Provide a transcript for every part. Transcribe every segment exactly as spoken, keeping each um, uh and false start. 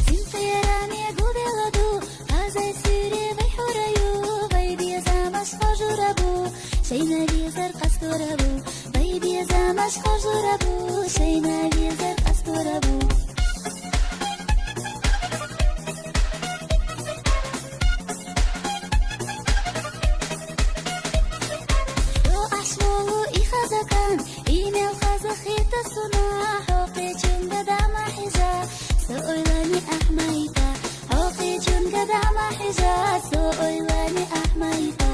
Синкъера мегубеладу, азай сире вайхураю, вай безамаш хожурабу, шейна безар къастурабу, вай безамаш хожурабу, шейна безар къастурабу. Ду ашмолу и хазакан, и мел хаза хита суна, хокъе чунга дама хиза, со ойлани ахмайта, хокъе чунга дама хиза, со ойлани ахмайта.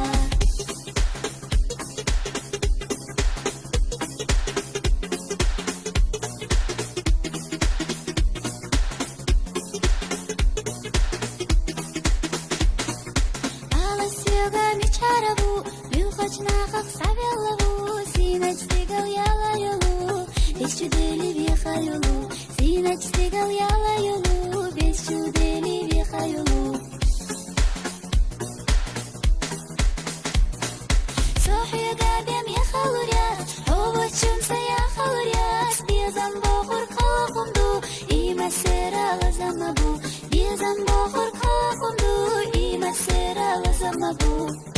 Ала сёга мичарабу, мюхач нахах савеллаву, синач сигал яла ёлу, бес чудели вихалюлу, синач сигал яла ёлу, бес чудели вихалюлу. Сохьюга бем яхалуря, овочун сая халуря, безам бохур калахунду, има сера лазамабу, безам бохур калахунду, има сера лазамабу.